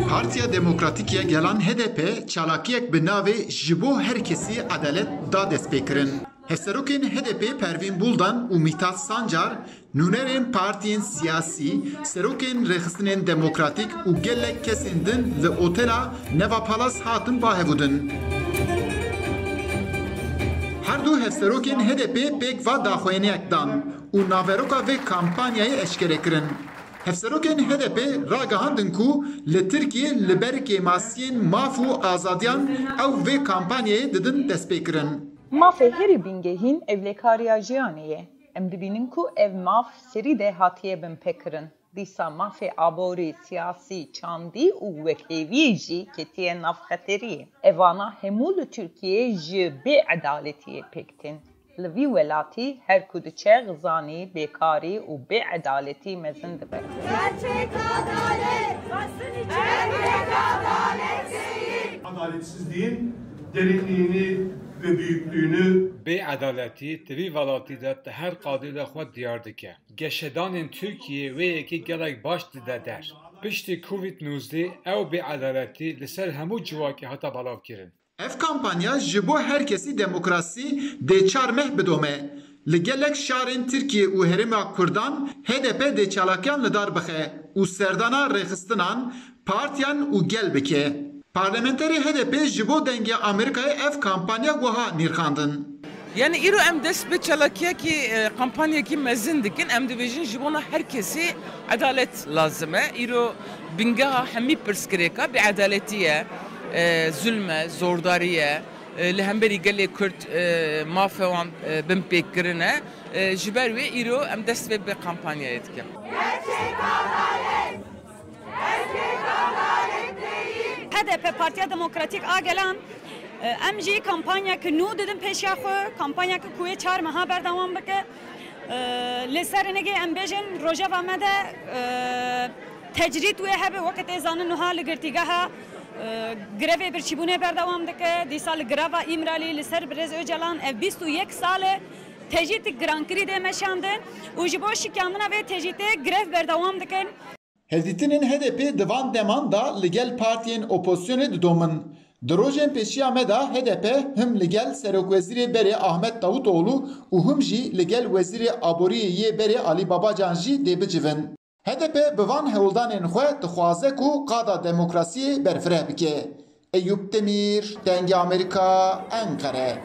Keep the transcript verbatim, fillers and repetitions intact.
Partiya Demokratîk ya Gelan H D P çalakiyek bi navê Ji bo Her Kesî Edalet da destpêkirin. Hevserokên H D P Pervîn Buldan û Mîtat Sancar, nûnerên partiyên siyasî, serokên rêxistinên demokratîk û gelek kesên din li otela Neva Palace hatin ba hevûdin. Her du hevserokên H D P pêk va daxuyaniyek dan û naveroka vê kampanyayê eşkere kirin. Hevserokên H D P ragihandin ku li Tirkiyê li ber kêmasiyên maf û azadiyan ew vê kampanyayê didin destpêkirin. Mafê herî bingehîn ewlekariya jiyanê ye. Em dibînin ku ev maf serî de hatiye binpêkirin. Dîsa mafê aborî, siyasî, çandî û wekhevî jî ketiye nav xeteriyê. Evana hemû li Tirkiyeyê ji bêedaletiyê pêk tên. Li vî welatî her ku diçe xizanî, bêkarî û bêedaletî mezin dibe. Gerçek adalet, gerçek adalet değil. Adaletsizliğin derinliğini ve büyüklüğünü Bêedaletî di vî welatî de di her qadê de xwe diyar dike. Geşedanên Tirkiyê wê yekê gelek baş dide der. Piştî Covid nûzdeh ew bêedaletî li ser hemû civakê hate belavkirin. Ev kampanya Ji bo Her Kesî Demokrasî dê çar meh bidome. Li gelek şarên Tirkiyê û Herêma Kurdan H D P dê çalakiyan li dar bixe û serdana rêxistinan, partiyan û gel bike. Parlamenterê H D P ji bo Dengê Amerîkayê ev kampanya wiha nirxandin. Yani îro em dest bi çalakiyekî, e, kampanyekî mezin dikin. Em dibêjin ji bona her kesî edalet lazim e. Îro bingeha hemî pirsgirêka bêedaletî ye, e, zulm e, zordarî ye. E, li hemberî gelê Kurd, e, mafê wan, e, binpêk kirine. E, ji ber wê îro em dest vê bi kampanyayê dikin. H D P Partiya Demokratîk a Gelan, e, em jî kampanyeke nû didin pêşiya xwe, kampanyeke ku wê çar meha berdewam bike. E, li ser nigê em bêjin rojeva me de, e, tecrîd wê hebe, weke tê zanin niha li girtîgeha, e, grevê birçîbûnê berdewam dike. Dîsa li greva Îmralî li ser Birêz Ocalan ev bîst û yek sal e tecrîd girankirî dê meşandin û ji bo şikandina vê tecrîdê grev berdewam dikin. Hevdîtinên H D P di van deman de li gel partiyên opozisyonê didomin. Di rojên pêşiya me de H D P him li gel Serokwezîrê berê Ahmet Davutoğlu û him jî li gel Wezîrê Aboriyê yê berê Alî Babacan jî dê bicivin. H D P bi van hewldanên xwe dixwaze ku qada demokrasiyê berfireh bike. Eyûp Demîr, Dengê Amerîka, Enqere.